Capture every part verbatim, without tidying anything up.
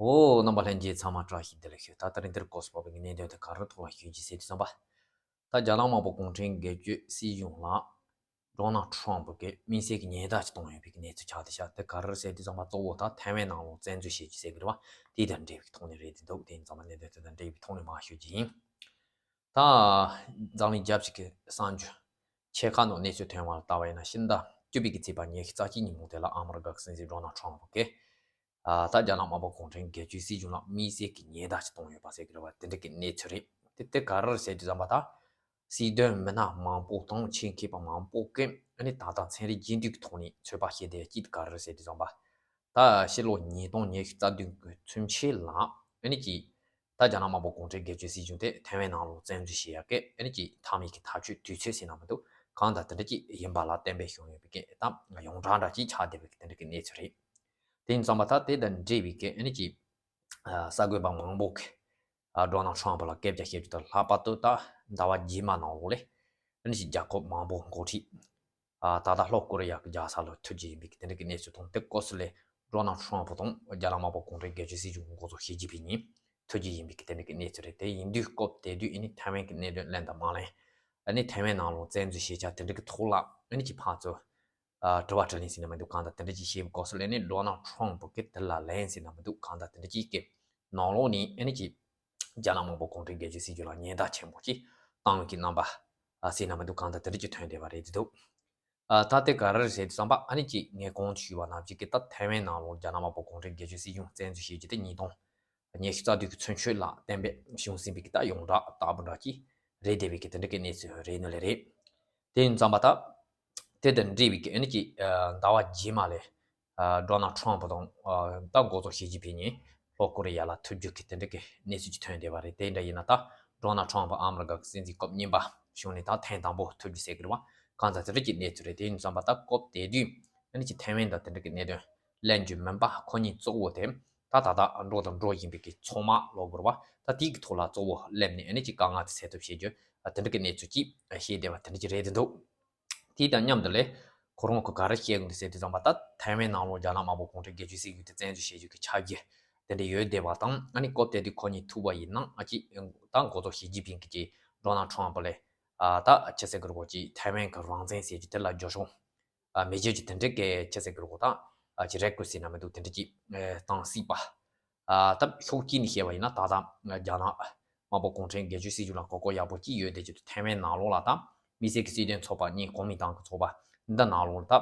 ཨོ། རྣམ་པ་ལྷན་རྒྱས་ཚང་མ་བཀྲ་ཤིས་བདེ་ལེགས་ཞུ། ད་ལྟ་རིང་འདིར་སྐོར་སུ་བབས་པའི་གནད་དོན་དེ་ག་རེ་ཐོག་ལ་ཞུ་རྒྱུ་ཟེར་དུས་ཙམ་པ། ད་རྒྱ་ནག་དམར་པོ་གུང་ཁྲན་སྒེར་གཅོད་སྲིད་གཞུང་ལ་ཌོ་ནལ་ཁྲོམ་གྱིས་དམིགས་བསལ་གྱི་ཉེན་བརྡ་ཅིག་བཏང་ཡོད་པའི་གནས་ཚུལ་ཆགས་བསྡད་ཤག་དེ་ག་རེ་ཟེར་དུས་ཙམ་པ་གཙོ་བོ་ད་ཐའེ་ཝན་ནང་ལོགས་བཙན་འཛུལ་བྱེད་རྒྱུ་ཟེར་གྱི་རེད་བ། དེ་དང་འབྲེལ་བའི་ཐོག་ནས་རེད་དེ་འདུག་དེ་ཡིན་ཙང་མ་གནད་དོན་དེ་དང་འབྲེལ་བའི་ཐོག་ནས་མར་ཞུ་རྒྱུ་ཡིན། ད་འཛམ་གླིང་རྒྱལ་སྤྱི་གི་གསར་འགྱུར་ཆེ་ཁག་ནང་གནས་ཚུལ་ཐོན་པ་ལ་ལྟ་བ་ཡིན་ན། ཕྱི་ཟླ་བཅུ་པའི་གི་ཚེས་པ་ཉི་ཤུ་རྩ་གཅིག་ཉིན་མོ་དེ་ལ་ཨ་མི་རི་ཀ་གི་སྲིད་འཛིན་ཌོ་ནལ་ཁྲོམ་གྱིས། ཨ། ད་རྒྱ་ནག་དམར་པོ་གུང་ཁྲན་སྒེར་གཅོད་སྲིད་གཞུང་ལ་དམིགས་བསལ་གྱི་ཉེན་བརྡ་ཅིག་བཏང་ཡོད་པ་ཟེར་གྱི་རེད་བ། དེ་འདྲ་གི་གནས་ཚུལ་རེད། དེ་དེ་ག་རེ་རེད་ཟེར་དུས་ཙམ་པ། ད་སྲིད་དོན་མི་སྣ་མང་པོ་དང་ཆེད་མཁས་པ་མང་པོ་གིས་ཨ་ནི་ད་ལྟ་ཚན་རིག་རྒྱུན་མཐུད་ཀྱི་ཐོག་ནས་ཚོད་དཔག་བྱས་བསྡད་ཡ་གཅིག་དེ་ག་རེ་རེད་ཟེར་དུས་ཙམ་པ། ད་ཕྱི་ལོ་ཉིས་སྟོང་ཉི་ཤུ་རྩ་བདུན་གྱི་ཚུན་ཆད་ལ་ཨ་ནི་ཅིག་ད་རྒྱ་ནག་དམར་པོ་གུང་ཁྲན་སྒེར་གཅོད་སྲིད་གཞུང་དེ་ཐའེ་ཝན་ནང་ལོགས་བཙན་འཛུལ་བྱེད་ཡ་གི་ཨ་ནི་ཅིག་མཐའ་མའི་གི་ཐག་གཅོད་དུས་ཚོད་ཟེར་ན་མི་འདུག་གང་ལྟར་དེ་འདྲ་ཅིག་ཡིན་པ་ལ་བརྟེན་པའི་བྱུང་ཡོད་པའི་གི་ད་ཡོངས་གྲགས་འདྲ་ཅིག་ཆགས་བསྡད་པའི་གི་དེ་འདྲ་གི་གནས་ཚུལ་རེད། དེ་ཡིན་ཙང་མ་ད་དེ་དང་འབྲེལ་བའི་གི་ཨ་ནི་ཅིག་ཨ། གསར་འགོད་པ་མང་པོ་གིས། ཨ། ཌོ་ནལ་ཁྲོམ་ལ་སྐད་ཆ་བཤད་རྒྱུ་དང་ལྷག་པར་དུ་ད་ཟླ་བ་རྗེས་མ་ནང་ལོགས་ལ་ཨ་ནི་ཅིག་རྒྱལ་ཁབ་མང་པོ་འགོ་ཁྲིད། ཨ། ད་ལྟ་ལྷོ་ཀོ་རི་ཡ་གི་རྒྱལ་ས་ལ་ཐུག་རྒྱུ་ཡིན་པའི་གི་དེ་འདྲ་གི་གནས་ཚུལ་དང་། དེ་སྐབས་སུ་ལ་ཌོ་ནལ་ཁྲོམ་དང་རྒྱ་ནག་དམར་པོ་གུང་ཁྲན་སྒེར་གཅོད་སྲིད་གཞུང་གི་འགོ་གཙོ་ཞི་ཅིན་ཕིང་གཉིས་ཐུག་རྒྱུ་ཡིན་པའི་གི་དེ་འདྲ་གི་གནས་ཚུལ་རེད། དེ་ཡིན་དུས་སྐབས་དེ་དུས་ཨ་ནི་ཐའེ་ཝན་གི་གནད་དོན་ལན་དང་མ་ལན། ཨ་ནི་ཐའེ་ཝན་ནང་ལོགས་བཙན་འཛུལ་བྱེད་འཆར་དེ་འདྲ་གི་ཐོག་ལ་ཨ་ནི་ཅིག་ཕར་ཚུར། ཨ། དྲི་བ་དྲིས་ལན་ཟེར་ན་མི་འདུག་གང་ལྟར་དེ་འདྲ་ཅིག་བྱས་པའི་སྐབས་སུ་ལ་ནི་ཌོ་ནལ་ཁྲོམ་གྱིས་དེ་ལ་ལན་ཟེར་ན་མི་འདུག་གང་ལྟར་དེ་འདྲ་ཅིག་གི་ནང་ལོགས་ནས་ཨ་ནི་ཅིག་རྒྱ་ནག་དམར་པོ་གུང་ཁྲན་སྒེར་གཅོད་སྲིད་གཞུང་ལ་ཉེན་བརྡ་ཆེན་པོ་ཅིག་བཏང་བའི་གི་རྣམ་པ། ཨ། ཟེར་ན་མི་འདུག་གང་ལྟར་དེ་འདྲ་ཅིག་ཐོན་བསྡད་པ་རེད་འདུག་ཨ། ད་དེ་ག་རེ་རེད་ཟེར་དུས་ཙམ་པ། ཨ་ནི་ཅིག་ངས་གོང་དུ་ཞུས་པ་ནང་བཞིན་གྱི་ད་ཐའེ་ཝན་ནང་ལོགས་རྒྱ་ནག་དམར་པོ་གུང་ཁྲན་སྒེར་གཅོད་སྲིད་གཞུང་བཙན་འཛུལ་བྱས་རྒྱུ་དེ་ཉིས་སྟོང་ཉི་ཤུ་རྩ་བདུན་གྱི་ཚུན་ཆོད་ལ་བརྟེན་པའི་བྱུང་ཟིན་པའི་གི་ད་ཡོངས་གྲགས་ལྟ་བུ་འདྲ་ཅིག་རེད་བསྡད་པའི་གི་དེ་འདྲ་གི་གནས་ཚུལ་རེད་ནི་ལས་རེད། དེ་ཡིན་ཙམ་པ་ད། དེ་དང་འབྲེལ་བའི་གི་ཨ་ནི་ཅིག་ཨ། ཟླ་བ་རྗེས་མ་ལ། ཨ། ཌོ་ནལ་ཁྲོམ་དང་། ཨ། ད་འགོ་གཙོ་ཞི་ཅིན་ཕིང་གཉིས་ལྷོ་ཀོ་རི་ཡ་ལ་ཐུག་རྒྱུ་གི་དེ་འདྲ་གི་གནས་ཚུལ་ཅིག་ཐོན་བསྡད་པ་རེད། དེ་འདྲ་ཡིན་ན་ད་ཌོ་ནལ་ཁྲོམ་ཨ་མི་རི་ཀ་གི་སྲིད་འཛིན་སྐབས་གཉིས་པ་བྱུང་ནས་ད་ཐེངས་དང་པོ་ཐུག་རྒྱུ་ཟེར་གི་རེད་བ། གང་ལྟར་དེ་འདྲ་གི་གནས་ཚུལ་རེད། དེ་ཡིན་ཙམ་པ་ད་སྐབས་དེ་དུས་ཨ་ནི་ཅིག་ཐའེ་ཝན་དང་དེ་འདྲ་གི་གནད་དོན་ལེན་རྒྱུ་མིན་པ། ཁོ་གཉིས་གཙོ་བོ་དེ་ད་ད་ལྟ་འགྲོ་དང་འགྲོ་བཞིན་པའི་གི་ཚོང་དམག་ལབ་དགོས་རེད་བ། ད་དེའི་གི་ཐོག་ལ་གཙོ་བོ་སླེབས་ནས་ཨ་ནི་ཅིག་དཀའ་ངལ་དེ་སེལ་ཐབས་བྱེད་རྒྱུ་དེ་འདྲ་གི་གནས་ཚུལ་ཅིག་བཤད་བསྡད་པ་དེ་འདྲ་ཅིག་རེད་དེ་འདུག་དེ་དང་མཉམ་དུ་ལས་ཁོ་རང་གིས་ག་རེ་བཤད་ཡོང་འདུག་ཟེར་དུས་ཙམ་པ། ད་ཐའེ་ཝན་ནང་ལོགས་རྒྱ་ནག་དམར་པོ་གུང་ཁྲན་སྒེར་གཅོད་སྲིད་གཞུང་དེ་བཙན་འཛུལ་བྱེད་རྒྱུ་གི་ཆ་རྒྱུས་དེ་འདྲ་ཡོད་བསྡད་པ་དང་། ཨ་ནི་སྐབས་དེ་དུས་ཁོ་གཉིས་ཐུག་པ་ཡིན་ན། ཨ། ཅིག་ད་འགོ་གཙོ་ཞི་ཅིན་ཕིང་གིས་ཅིག་ཌོ་ནལ་ཁྲོམ་ལ། ཨ། ད་ཅི་ཟེར་གི་རེད་གོ། ཅིག་ཐའེ་ཝན་གྱི་རང་བཙན་ཟེར་རྒྱུ་དེ་ལ་རྒྱབ་སྐྱོར། ཨ། མི་བྱེད་རྒྱུ་དེ་འདྲ་གི་ཅི་ཟེར་གི་རེད་གོ། ད། ཨ། ཅིག་རེ་སྐུལ་ཟེར་ན་མི་འདུག་དེ་འདྲ་ཅིག་ཨ། བཏང་སྲིད་པ། ཨ། ད་ཕྱོགས་གཅིག་ནས་བཤད་པ་ཡིན་ན། ད་ལྟ་རྒྱ་ནག་དམར་པོ་གུང་ཁྲན་སྒེར་གཅོད་སྲིད་གཞུང་ལ་གོ་སྐབས་ཡག་པོ་ཅིག་ཡོད་བསྡད་རྒྱུ་དེ། ཐའེ་ཝན་ནང་ལོགས་ལ་ད་དམིགས་བསལ་གྱི་སྲིད་དོན་ཚོགས་པ་གཉིས། གོ་མིན་ཏང་གི་ཚོགས་པ་འདི་ནང་ལོགས་ལ་ད་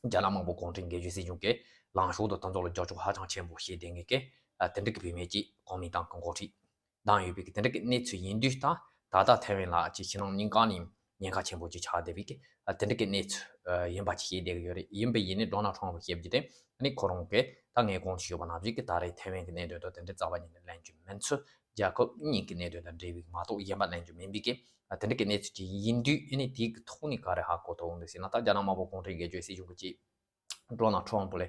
རྒྱ་ནག་དམར་པོ་གུང་ཁྲན་སྒེར་གཅོད་སྲིད་གཞུང་གི་ལངས་ཕྱོགས་དང་དེ་ཚོ་ལ་རྒྱབ་སྐྱོར་ཧ་ཅང་ཆེན་པོ་བྱེད་བསྡད་མཁན་གྱི། ཨ། དེ་འདྲ་གི་བུད་མེད་ཅིག་གོ་མིན་ཏང་གི་འགོ་ཁྲིད་བདམས་ཡོད་པའི་གི་དེ་འདྲ་གི་གནས་ཚུལ་ཡིན་དུས། ད་ད་ལྟ་ཐའེ་ཝན་ལ་ཅིག་ཕྱི་ནང་གཉིས་ཀ་ནས་ཉེན་ཁ་ཆེན་པོ་ཅིག་ཆགས་བསྡད་པའི་གི། ཨ། དེ་འདྲ་གི་གནས་ཚུལ། ཨ། ཡིན་པ་ཅིག་ཤེས་བསྡད་ཀྱི་ཡོད་རེད། ཡིན་པ་ཡིན་ནའི་ཌོ་ནལ་ཁྲོམ་གྱིས་བཤད་རྒྱུ་དེ། ཨ་ནི་ཁོ་རང་གིས་ད་ངས་གོང་དུ་ཞུས་པ་ནང་བཞིན་གྱི་ད་རེས་ཐའེ་ཝན་གྱི་གནད་དོན་དང་དེ་འདྲ་རྩ་བ་ཉིད་ནས་ལེན་རྒྱུ་མིན་ཚུལ། རྒྱལ་ཁབ་གཉིས་ཀྱི་གནད་དོན་དང་འབྲེལ་བའི་མ་གཏོགས་གཞན་པ་ལེན་རྒྱུ་མིན་པའི་གི། ཨ། དེ་འདྲ་གི་གནས་ཚུལ་ཅིག་ཡིན་དུས། ཨ་ནི་དེའི་གི་ཐོག་ནས་ག་རེ་ཧ་གོ་ཐུབ་འོང་འདུག་ཟེར་ན། ད་རྒྱ་ནག་དམར་པོ་གུང་ཁྲན་སྒེར་གཅོད་སྲིད་གཞུང་གིས་ཅིག་ཌོ་ནལ་ཁྲོམ་ལ་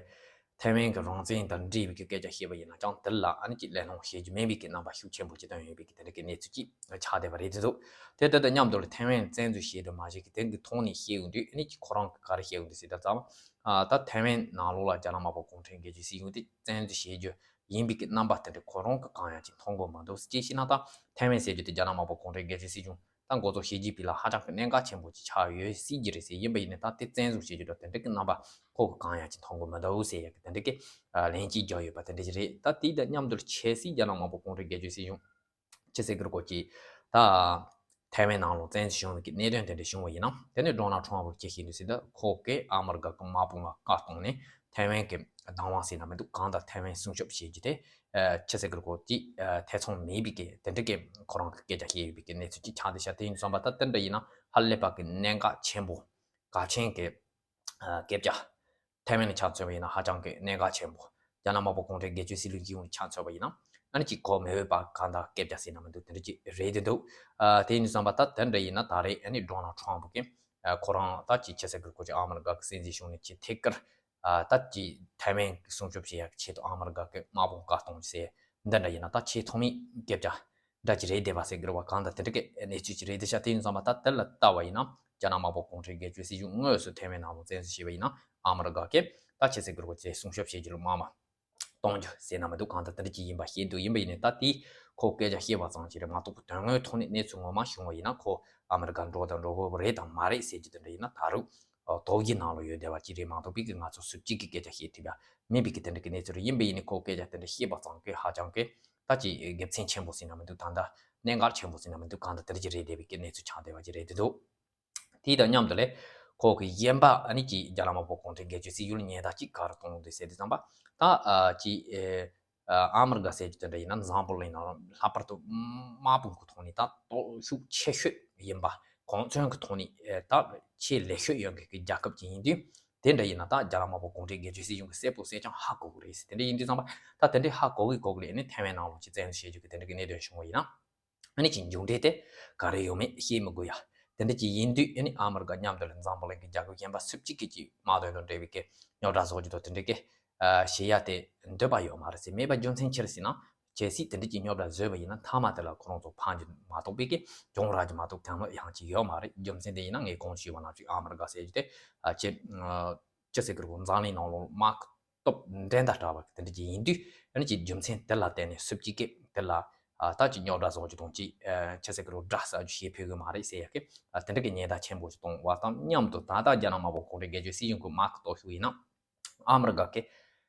ཐའེ་ཝན་གྱི་རང་བཙན་དང་འབྲེལ་བའི་གི་སྐད་ཆ་བཤད་པ་ཡིན་ན་ཀྱང་། དེ་ལ་ཨ་ནི་ཅིག་གླེང་སློང་བྱེད་རྒྱུ་མེད་པའི་གི་རྣམ་པ་ཤུགས་ཆེན་པོ་ཅིག་བཏོན་ཡོད་པའི་གི་དེ་འདྲ་གི་གནས་ཚུལ་ཅིག་ཆགས་བསྡད་པ་རེད་དེ་འདུག་དེ་དེ་དང་མཉམ་དུ་ལ་ཐའེ་ཝན་བཙན་འཛུལ་བྱས་དུས་མ་གཞི་གི་དེ་གི་ཐོག་ནས་བཤད་ཡོང་དུས། ཨ་ནི་ཅིག་ཁོ་རང་གིས་ག་རེ་བཤད་ཡོང་འདུག་ཟེར་དུས་ཙམ། ཨ། ད་ཐའེ་ཝན་ནང་ལོགས་ལ་རྒྱ་ནག་དམར་པོ་གུང་ཁྲན་སྒེར་གཅོད་སྲིད་གཞུང་དེ་བཙན་འཛུལ་བྱེད་རྒྱུ་ཡིན་པའི་གི་རྣམ་པ་དེ་འདྲ་ཁོ་རང་གིས་གང་ཡང་ཅིག་མཐོང་གི་མི་འདུག་ཅི་ཞེ་ན། ད་ཐའེ་ཝན་ཟེར་རྒྱུ་དེ་རྒྱ་ནག་དམར་པོ་གུང་ཁྲན་སྒེར་གཅོད་སྲིད་གཞུང་ད་འགོ་གཙོ་ཞི་ཅིན་ཕིང་ལ་ཧ་ཅང་གི་གནད་འགག་ཆེན་པོ་ཅིག་ཆགས་ཡོད་སྲིད་ཀྱི་རེད་ཟེར། ཡིན་པ་ཡིན་ནའི་ད་དེ་བཙན་བཟུང་བྱེད་རྒྱུ་དང་དེ་འདྲ་གི་རྣམ་པ་ཁོ་གིས་གང་ཡང་ཅིག་མཐོང་གི་མི་འདུག་ཟེར་ཡ་གི་དེ་འདྲ་གི། ཨ། ལན་གཅིག་རྒྱག་ཡོད་པ་དེ་འདྲ་ཞིག་རེད། ད་དེ་དང་མཉམ་དུ་ཆབ་སྲིད་རྒྱ་ནག་དམར་པོ་གུང་ཁྲན་སྒེར་གཅོད་སྲིད་གཞུང་ཅི་ཟེར་གི་རེད་གོ། ཅིག་ད་ཐའེ་ཝན་ནང་ལོགས་བཙན་འཛུལ་བྱུང་བའི་གི་གནད་དོན་དེ་འདྲ་བྱུང་བ་ཡིན་ན། དེ་ནས་ཌོ་ནལ་ཁྲོམ་གྱིས་ཅི་བཤད་འདུག་ཟེར་ན། ཁོ་གིས་ཨ་མི་རི་ཀ་གི་དམག་དཔུང་ལ་བཀའ་གཏོང་ནས་ཐའེ་ཝན་གྱི་བདག་དབང་ཟེར་ན་མི་འདུག་གང་ལྟར་ཐའེ་ཝན་སྲུང་སྐྱོབ་བྱེད་རྒྱུ་དེ། ཨ། ཅི་ཟེར་གི་རེད་གོ། ཅིག་ཨ། ཐེ་ཚོམ་མེད་པའི་གི་དེ་འདྲ་གི་ཁོ་རང་གིས་སྐད་ཆ་བཤད་ཡོད་པའི་གི་གནས་ཚུལ་ཅིག་ཆགས་བསྡད་ཤག་དེ་ཡིན་ཙམ་པ་ད་དེ་འདྲ་ཡིན་ན་ཧ་ལས་པ་གི་གནད་འགག་ཆེན་པོ། གལ་ཆེན་གྱི། ཨ། སྐད་ཆ། ཐའེ་ཝན་ལ་ཆ་མཚོན་པ་ཡིན་ན་ཧ་ཅང་གི་གནད་འགག་ཆེན་པོ། རྒྱ་ནག་དམར་པོ་གུང་ཁྲན་སྒེར་གཅོད་སྲིད་གཞུང་ལ་ཆ་མཚོན་པ་ཡིན་ན། ཨ་ནི་ཅིག་གོ་མི་འོས་པ་གང་དག་སྐད་ཆ་ཟེར་ན་མི་འདུག་དེ་འདྲ་ཅིག་རེད་དེ་འདུག་ཨ། དེ་ཡིན་ཙམ་པ་ད་དེ་འདྲ་ཡིན་ན་ད་རེས་ཨ་ནི་ཌོ་ནལ་ཁྲོམ་གྱིས། ཨ། ཁོ་རང་ད་ཅིག་ཅི་ཟེར་གི་རེད་གོ། ཅིག་ཨ་མི་རི་ཀ་གི་སྲིད་འཛིན་བྱུང་ནས་ཅིག་ཐད་ཀར། ཨ། ད་ཅིག་ཐའེ་ཝན་གྱི་སྲུང་སྐྱོབ་བྱེད་ཡག་ཆེད་དུ་ཨ་མི་རི་ཀ་གི་དམག་དཔུང་བཀའ་གཏོང་ཟེར། འདི་འདྲ་ཡིན་ན་ད་ཆེས་ཐོག་མའི་སྐད་ཆ་འདྲ་ཅིག་རེད་བསྡད་པ་ཟེར་གི་རེད་བ། གང་ལྟར་དེ་འདྲ་གི་གནས་ཚུལ་ཅིག་རེད་བསྡད་ཤག་དེ་ཡིན་ཙམ་པ་ད་དེ་ལ་ལྟ་བ་ཡིན་ན། རྒྱ་ནག་དམར་པོ་གུང་ཁྲན་སྒེར་གཅོད་སྲིད་གཞུང་དངོས་སུ་ཐའེ་ཝན་ནང་ལོགས་བཙན་འཛུལ་བྱས་པ་ཡིན་ན། ཨ་མི་རི་ཀ་གིས་ད་ཅི་ཟེར་གི་རེད་གོ། ཅིག་སྲུང་སྐྱོབ་བྱེད་རྒྱུ་ལ་མ་མ། གཏོང་རྒྱུ་ཟེར་ན་མི་འདུག་གང་ལྟར་དེ་འདྲ་ཅིག་ཡིན་པ་ཤེས་འདུག་ཡིན་པ་ཡིན་ནའི་ད་དེ་ཁོ་སྐད་ཆ་བཤད་པ་ཙམ་ཞིག་རེད་མ་གཏོགས་དོན་དངོས་ཐོག་ནས་གནས་ཚུལ་ངོ་མ་བྱུང་བ་ཡིན་ན་ཁོ་ཨ་མི་རི་ཀ་འགྲོ་དང་འགྲོ་དགོས་པ་རེད་དང་མ་རེད་ཟེར་རྒྱུ་དེ་འདྲ་ཡིན་ན་ད་རུང་དོགས་ཀྱི་ནང་ལ་ཡོད་བསྡད་པ་ཅིག་རེད་མ་གཏོགས་པའི་གི་ང་ཚོ་སུ་གཅིག་གིས་སྐད་ཆ་བཤད་ཐུབ་ཡ་མེད་པའི་གི་དེ་འདྲ་གི་གནས་ཚུལ་རེད། ཡིན་པ་ཡིན་ནའི་ཁོ་སྐད་ཆ་དེ་འདྲ་བཤད་པ་ཙམ་གི་ཧ་ཅང་གི་ད་ཅིག་དགེ་མཚན་ཆེན་པོ་ཟེར་ན་མི་འདུག་ད་ལྟ་གནད་འགག་ཆེན་པོ་ཟེར་ན་མི་འདུག་གང་ལྟར་དེ་འདྲ་ཅིག་རེད་བསྡད་པའི་གི་གནས་ཚུལ་ཆགས་བསྡད་པ་ཅིག་རེད་འདུག་དེ་དང་མཉམ་དུ་ལས་ཁོ་གི་གཞན་པ་ཨ་ནི་ཅིག་རྒྱ་ནག་དམར་པོ་གུང་ཁྲན་སྒེར་གཅོད་སྲིད་གཞུང་ལ་ཉེན་བརྡ་ཅིག་ག་རེ་གཏོང་འདུག་ཟེར་དུས་ཙམ་པ་ད་ཨ་ཅིག་ཨ་ཨ་མི་རི་ཀ་ཟེར་རྒྱུ་དེ་འདྲ་ཡིན་ན་འཛམ་བུ་གླིང་ནང་ལྷག་པར་དུ་དམག་དཔུང་གི་ཐོག་ནས་ད་སྟོབས་ཤུགས་ཆེ་ཤོས་ཡིན་པ་གོ་མཚོན་གྱི་ཐོག་ནས་ཨེ་ད་ཆེས་ལེགས་ཤོས་ཡོང་མཁན་གྱི་རྒྱལ་ཁབ་ཅིག་ཡིན་དུས་དེ་འདྲ་ཡིན་ན་ད་རྒྱ་ནག་དམར་པོ་གུང་ཁྲན་སྒེར་གཅོད་སྲིད་གཞུང་གིས་གསལ་པོ་གསལ་རྐྱང་ཧ་གོ་གི་རེད་ཟེར། དེ་འདྲ་ཡིན་དུས་ཙམ་པ་ད་དེ་འདྲ་ཧ་གོ་གི་གོ་གི་ལས་ཨ་ནི་ཐའེ་ཝན་ནང་ལོགས་ཀྱི་བཙན་འཛུལ་བྱེད་རྒྱུ་གི་དེ་འདྲ་གི་གནད་དོན་བྱུང་བ་ཡིན་ན། ཨ་ནི་ཅིག་མཇུག་འབྲས་དེ་ག་རེ་ཡོང་མེད་ཤེས་མི་དགོས་ཡ། དེ་འདྲ་ཅིག་ཡིན་དུས་ཨ་ནི་ཨ་མི་རི་ཀ་མཉམ་དུ་ལ་འཛམ་བུ་གླིང་གི་རྒྱལ་ཁབ་གཞན་པ་སུ་གཅིག་གིས་ཅིག་དམག་དོན་དང་འབྲེལ་བའི་གི་རྙོག་དྲ་བཟོ་རྒྱུ་དང་དེ་འདྲ་གི་ཨ་བྱེད་ཡ་དེ་འདོད་པ་ཡོད་མ་རེད་ཟེར། མེད་པ་རྒྱུ་མཚན་ཅི་རེད་ཟེར་ན་གལ་སྲིད་དེ་འདྲ་ཅིག་རྙོག་དྲ་བཟོས་པ་ཡིན་ན་མཐའ་མ་དེ་ལ་ཁོ་རང་ཚོ་ཕམ་རྒྱུ་མ་གཏོགས་པའི་གི་གྱོང་རག་རྒྱུ་མ་གཏོགས་དོན་དངོས་ཡང་ཅིག་ཡོད་མ་རེད། རྒྱུ་མཚན་དེ་ཡིན་ན་ངས་གོང་ཞུས་པ་ནང་བཞིན་ཨ་མི་རི་ཀ་ཟེར་རྒྱུ་དེ་ཨ་ཅེ་ཅི་ཟེར་གི་རེད་གོ་འཛམ་གླིང་ནང་ལོགས་དམག་སྟོབས་འགྲན་ཟླ་འདྲ་བ་དེ་འདྲ་ཅིག་ཡིན་དུས་ཨ་ནི་ཅིག་རྒྱུ་མཚན་དེ་ལ་བརྟེན་ནས་སུ་གཅིག་གིས་དེ་ལ་ཨ་ད་ཅིག་རྙོག་དྲ་བཟོ་རྒྱུ་དང་ཅིག་ཨ་ཆི་ཟེར་གི་རོ་དགྲ་ཟ་རྒྱུ་ཞེས་ཕོད་གི་མ་རེད་ཟེར་ཡ་གི་ཨ་དེ་འདྲ་གི་ཉེན་བརྡ་ཆེན་པོ་ཞིག་གཏོང་བ་དང་མཉམ་དུ་ད་ལྟ་རྒྱ་ནག་དམར་པོ་གུང་ཁྲན་སྒེར་གཅོད་སྲིད་གཞུང་གི་དམག་གི་སྟོབས་ཤུགས་ཡིན་ན་ཨ་མི་རི་ཀ་གི་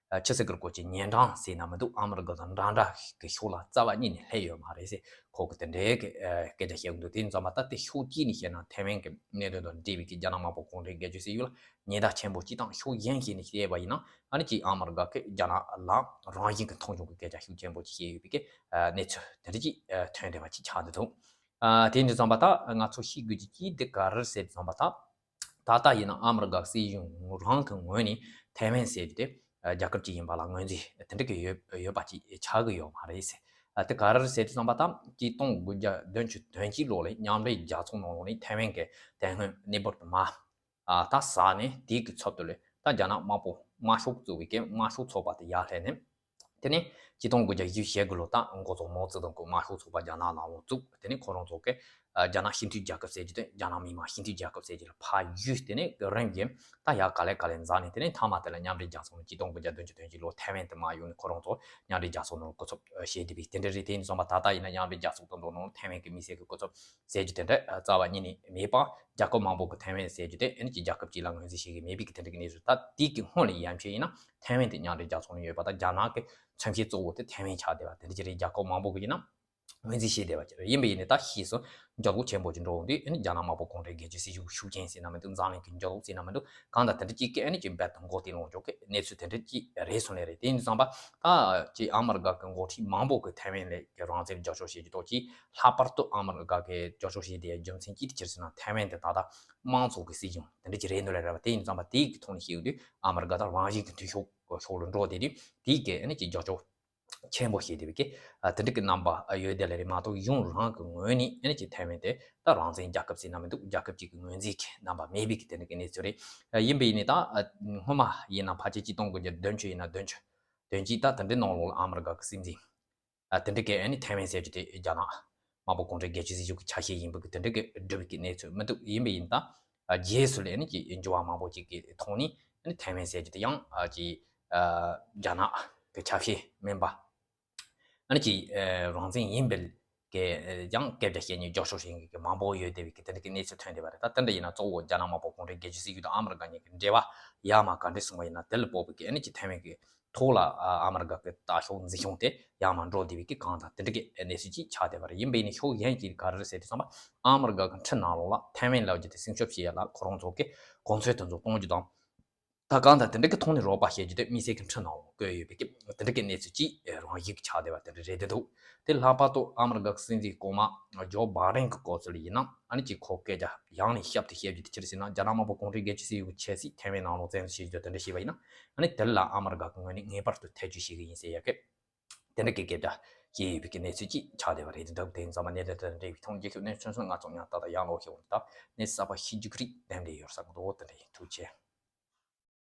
ཨ་ཆི་ཟེར་གི་རོ་ཅིག་ཉེ་འབྲེལ་ཟེར་ན་མི་འདུག་ཨ་མི་རི་ཀ་དང་འདྲ་འདྲ་གི་ཕྱོགས་ལ་རྩ་བ་ཉིད་ནས་སླེབས་ཡོད་མ་རེད་ཟེར་ཁོ་གི་དེ་འདྲའི་གི་ཨ་སྐད་ཆ་བཤད་གི་འདུག་དེ་ཡིན་ཙང་མ་ད་དེ་ཕྱོགས་གཅིག་ནས་བཤད་ན་ཐའེ་ཝན་གི་གནད་དོན་དང་འབྲེལ་བའི་གི་རྒྱ་ནག་དམར་པོ་གུང་ཁྲན་སྒེར་གཅོད་སྲིད་གཞུང་ལ་ཉེན་བརྡ་ཆེན་པོ་གཅིག་དང་ཕྱོགས་གཞན་ཞིག་ནས་བཤད་པ་ཡིན་ན་ཨ་ནི་ཅིག་ཨ་མི་རི་ཀ་གིས་རྒྱ་ནག་ལ་རང་བཞིན་གྱི་མཐོང་ཆུང་གི་སྐད་ཆ་ཤུགས་ཆེན་པོ་ཅིག་བཤད་ཡོད་པའི་གི་གནས་ཚུལ་དེ་འདྲ་ཅིག་ཐོན་བསྡད་པ་ཅིག་ཆགས་བསྡད་འདུག་དེ་འདྲ་ཙམ་པ་ད་ང་ཚོ་ཤེས་དགོས་ཀྱི་གཅིག་དེ་ག་རེ་ཟེར་ཙམ་པ་ད་ད་ལྟ་ཡིན་ན་ཨ་མི་རི་ཀ་སྲིད་གཞུང་རང་གི་ངོས་ནས་ཐའེ་ཝན་ཟེར་རྒྱུ་དེ་རྒྱལ་ཁབ་ཅིག་ཡིན་པ་ལ་ངོས་འཛིན་དེ་འདྲ་གི་ཡོད་ཡོད་པ་ཅིག་ཆགས་ཀྱི་ཡོད་མ་རེད་ཟེར། དེ་ག་རེ་ཟེར་དུས་ཙམ་པ་ད་གཅིག་སྟོང་དགུ་བརྒྱ་བདུན་ཅུ་དོན་གཅིག་ལོ་ལ་མཉམ་འབྲེལ་རྒྱལ་ཚོགས་ནང་ལོགས་ནས་ཐའེ་ཝན་གྱི་དེ་སྔོན་གནས་བབ་དུ་མ། ཨ་ད་ཟ་ནས་དེའི་གི་ཚབ་ཏུ་ལས་ད་རྒྱ་ནག་དམར་པོ་དམར་ཤོག་བཙུགས་པའི་གི་དམར་ཤོག་ཚོགས་པ་དེ་ཡར་སླེབས་ནས། དེ་ནས་ཆིག་སྟོང་དགུ་བརྒྱ་བཞི་བཅུ་ཞེ་དགུ་ལོ་ད་འགོ་ཚོགས་མའོ་ཙེ་ཏུང་གི་དམར་ཤོག་ཚོགས་པ་རྒྱ་ནག་ནང་ལོགས་བཙུགས། དེ་ནས་ཁོ་རང་ཚོ་གི་ཨ་རྒྱ་ནག་སྤྱི་མཐུན་རྒྱལ་ཁབ་ཟེར་རྒྱུ་དེ་རྒྱ་ནག་མི་དམངས་སྤྱི་མཐུན་རྒྱལ་ཁབ་ཟེར་རྒྱུ་ལ་ཕར་བརྒྱུད། དེ་ནས་རིམ་བཞིན་ད་ཡར་ག་ལེ་ག་ལེ་འཛེགས་ནས་དེ་ནས་མཐའ་མ་དེ་ལ་མཉམ་འབྲེལ་རྒྱལ་ཚོགས་ནས་ཆིག་སྟོང་དགུ་བརྒྱ་བདུན་ཅུ་དོན་གཅིག་ལོ་ཐའེ་ཝན་དུ་མར་ཡོང་ནས་ཁོ་རང་ཚོ་མཉམ་འབྲེལ་རྒྱལ་ཚོགས་ནང་སྐུ་ཚབ་བྱེད་བསྡད་པའི་དེ་འདྲ་རེད། དེ་ཡིན་ཙང་མ་ད་ལྟ་ཡིན་ན་མཉམ་འབྲེལ་རྒྱལ་ཚོགས་དང་འགྲོ་ནང་ཐའེ་ཝན་གྱི་མི་སེར་གྱི་སྐུ་ཚབ་ཟེར་རྒྱུ་དེ་འདྲ་རྩ་བ་ཉིད་ནས་མེད་པ། རྒྱལ་ཁབ་མང་པོ་གི་ཐའེ་ཝན་ཟེར་རྒྱུ་དེ་ཨ་ནི་ཅིག་རྒྱལ་ཁབ་ཅིག་ལ་ངོས་འཛིན་བྱེད་ཀྱི་མེད་པའི་གི་དེ་འདྲ་གི་གནས་ཚུལ། ད་དེའི་གི་སྔོན་ལ་ཡན་ཆད་ཡིན་ན་ཐའེ་ཝན་དེ་མཉམ་འབྲེལ་རྒྱལ་ཚོགས་ནང་ཡོད་པ་དང་རྒྱ་ནག་གི་མཚོན་བྱེད་གཙོ་བོ་དེ་ཐའེ་ཝན་ཆགས་བསྡད་པ་དེ་འདྲ་ཅིག་རེད། རྒྱལ་ཁབ་མང་པོ་གི་ཡིན་ན་ངོས་འཛིན་བྱས་བསྡད་པ་ཅིག་རེད། ཡིན་པ་ཡིན་ནའི་ད་ཕྱིས་སུ་འགྱུར་ལྡོག་ཆེན་པོ་ཅིག་འགྲོ་འོང་དུས་ཨ་ནི་རྒྱ་ནག་དམར་པོ་གུང་ཁྲན་སྒེར་གཅོད་སྲིད་གཞུང་ཤུགས་རྐྱེན་ཟེར་ན་མི་འདུག་འཛམ་གླིང་གི་འགྱུར་ལྡོག་ཟེར་ན་མི་འདུག་གང་ལྟར་དེ་འདྲ་ཅིག་གི་ཨ་ནི་ཅིག་རྦད་དེ་འགོ་དེ་ལོངས་འཇོག་གི་གནས་ཚུལ་དེ་འདྲ་ཅིག་རེད་སོང་ནས་རེད། དེ་ཡིན་ཙང་པ་ད་ཅིག་ཨ་མི་རི་ཀ་གི་འགོ་ཁྲིད་མང་པོ་གི་ཐའེ་ཝན་ལ་གི་རང་བཙན་རྒྱབ་སྐྱོར་བྱེད་རྒྱུ་དང་ཅིག་ལྷག་པར་དུ་ཨ་མི་རི་ཀ་གི་རྒྱབ་སྐྱོར་བྱེད་བསྡད་རྒྱུ་མཚན་གཅིག་དེ་ཅི་རེད་ཟེར་ན་ཐའེ་ཝན་དེ་ད་ལྟ་དམངས་གཙོ་གི་སྲིད་གཞུང་དེ་འདྲ་ཅིག་རེད་འདུག་ལ་རེད་པ། དེ་ཡིན་ཙང་པ་དེའི་གི་ཐོག་ནས་བཤད་ཡོང་དུས་ཨ་མི་རི་ཀ་ད་རང་བཞིན་གི་འཐུས་ཤོར་ཕྱོགས་ལ་འགྲོ་བསྡད་དུས་དེའི་གི་ཨ་ནི་ཅིག་རྒྱབ་སྐྱོར་ཆེན་པོ་བྱེད་བསྡད་པའི་གི་དེ་འདྲ་གི་རྣམ་པ་ཡོད་བསྡད་ལ་རེད་མ་གཏོགས་གཞུང་རང་གི་ངོས་ནས་ཨ་ནི་ཅིག་ཐའེ་ཝན་དེ་ད་རང་བཙན་རྒྱལ་ཁབ་ཟེར་ན་མི་འདུག་རྒྱལ་ཁབ་ཅིག་གི་ངོས་འཛིན་གི་རྣམ་པ་མེད་པའི་གི་དེ་འདྲ་གི་གནས་ཚུལ་རེད། ཡིན་པ་ཡིན་ནའི་ད་སྔོན་མ་ཡིན་ན་ཕལ་ཆེར་ཆིག་སྟོང་དགུ་བརྒྱ་བདུན་ཅུ་ཡིན་ན་བདུན་ཅུ་དོན་གཅིག་ད་དེ་འདྲའི་ནང་ལོགས་ལ་ཨ་མི་རི་ཀ་གི་སྲིད་འཛིན་ཨ་དེ་འདྲ་གི་ཨ་ནི་ཐའེ་ཝན་ཟེར་རྒྱུ་དེ་རྒྱ་ནག་དམར་པོ་གུང་ཁྲན་སྒེར་གཅོད་སྲིད་གཞུང་གི་ཆ་ཤས་ཡིན་པ་གི་དེ་འདྲ་གི་སྒྲུབ་པའི་གི་གནས་ཚུལ་མི་འདུག་ཡིན་པ་ཡིན་ད་ཨ་རྗེས་སུ་ལ་ཨ་ནི་ཀྱི་འགྱུར་བ་མང་པོ་ཅིག་གི་ཐོག་ནས་ཨ་ནི་ཐའེ་ཝན་ཟེར་རྒྱུ་དེ་ཡང་ཨ་ཀྱི་ཨ་རྒྱ་ནག་གི་ཆ་ཤས་མིན་པ། ཨ་ནི་ཀྱི་ཨ་རང་བཙན་ཡིན་པའི་གི་ཨ་ཡང་སྐད་ཆ་བཤད་མཁན་རྒྱབ་སྐྱོར་བྱེད་མཁན་གི་མང་པོ་ཡོད་བསྡད་པའི་གི་དེ་འདྲ་གི་གནས་ཚུལ་ཐོན་བསྡད་པ་རེད། ད་དེ་འདྲ་ཡིན་ན་གཙོ་བོ་རྒྱ་ནག་དམར་པོ་གུང་ཁྲན་སྒེར་གཅོད་སྲིད་གཞུང་དང་ཨ་མི་རི་ཀ་གཉིས་ཀྱི་འབྲེལ་བ་ཡར་མར་ག་འདྲས་སོང་བ་ཡིན་ན་དེ་ལ་དཔག་པའི་གི་ཨ་ནི་ཀྱི་ཐའེ་ཝན་གི་ཐོག་ལ་ཨ་ཨ་མི་རི་ཀ་གི་ལྟ་ཕྱོགས་འཛིན་སྐྱོང་དེ་ཡར་མར་འགྲོ་བསྡད་པའི་གི་གང་དང་དེ་འདྲ་གི་གནས་ཚུལ་ཅིག་ཆགས་བསྡད་པ་རེད། ཡིན་པ་ཡིན་ནའི་ཕྱོགས་གཞན་གྱིས་ག་རེ་ཟེར་དུས་ཙམ་པ་ཨ་མི་རི་ཀ་གི་ཁྲིམས་ནང་ལོགས་ལ་ཐའེ་ཝན་ལབ་རྒྱུ་དེ་སྲུང་སྐྱོབ་བྱེད་ཡ་ལ་ཁོ་རང་ཚོ་གི་གོ་མཚོན་དེ་ཚོ་གཏོང་རྒྱུ་དང་། ད་གང་ལྟར་དེ་འདྲ་གི་ཐོག་ནས་རོགས་པ་བྱེད་རྒྱུ་དེ་དམིགས་བསལ་གྱི་ཁྲིམས་ནང་ལ་བཀོད་ཡོད་པའི་གི་དེ་འདྲ་གི་གནས་ཚུལ་ཅིག་རང་ཡིག་ཆགས་བསྡད་པ་དེ་འདྲ་རེད་འདུག་དེ་ལྷག་པར་དུ་ཨ་མི་རི་ཀ་གི་སྲིད་འཛིན་གོང་མ་ཇོ་བྷའི་ཌེན་གྱི་སྐོར་ཚུལ་ལ་ཡིན་ན་ཨ་ནི་ཅིག་ཁོ་སྐད་ཆ་ཡང་ནས་ཞབས་ཏུ་བཤད་རྒྱུ་དེ་ཅི་རེད་ཟེར་ན་རྒྱ་ནག་དམར་པོ་གུང་ཁྲན་སྒེར་གཅོད་སྲིད་གཞུང་གི་ཆབ་སྲིད་ཐའེ་ཝན་ནང་ལོགས་བཙན་འཛུལ་བྱེད་རྒྱུ་དེ་འདྲ་བྱས་པ་ཡིན་ན་ཨ་ནི་དེ་ལ་ཨ་མི་རི་ཀ་གི་ངོས་ནས་ངེས་པར་དུ་ཐེ་བྱུས་བྱེད་ཀྱི་ཡིན་ཟེར་ཡ་གི་དེ་འདྲ་གི་སྐད་ཆ་བཤད་ཡོད་པའི་གི་གནས་ཚུལ་ཅིག་ཆགས་བསྡད་པ་རེད། འདི་འདྲ་དེ་ཡིན་ཙང་མ་གནད་དོན་དེ་དང་འབྲེལ་བའི་ཐོག་རྒྱལ་ཁབ་གནས་ཚུལ་སོང་ང་ཚོ་ཡང་ད་ལྟ་ཡང་ལོག་ཤེས་འོང་ད་གནས་གསར་པ་ཤེས་རྒྱུ་གི་རིགས་ལྡན་འདྲེ་ཡོད་ས་གི་འདུག་དེ་འདྲ་ཡིན། ཐུགས་རྗེ་ཆེ།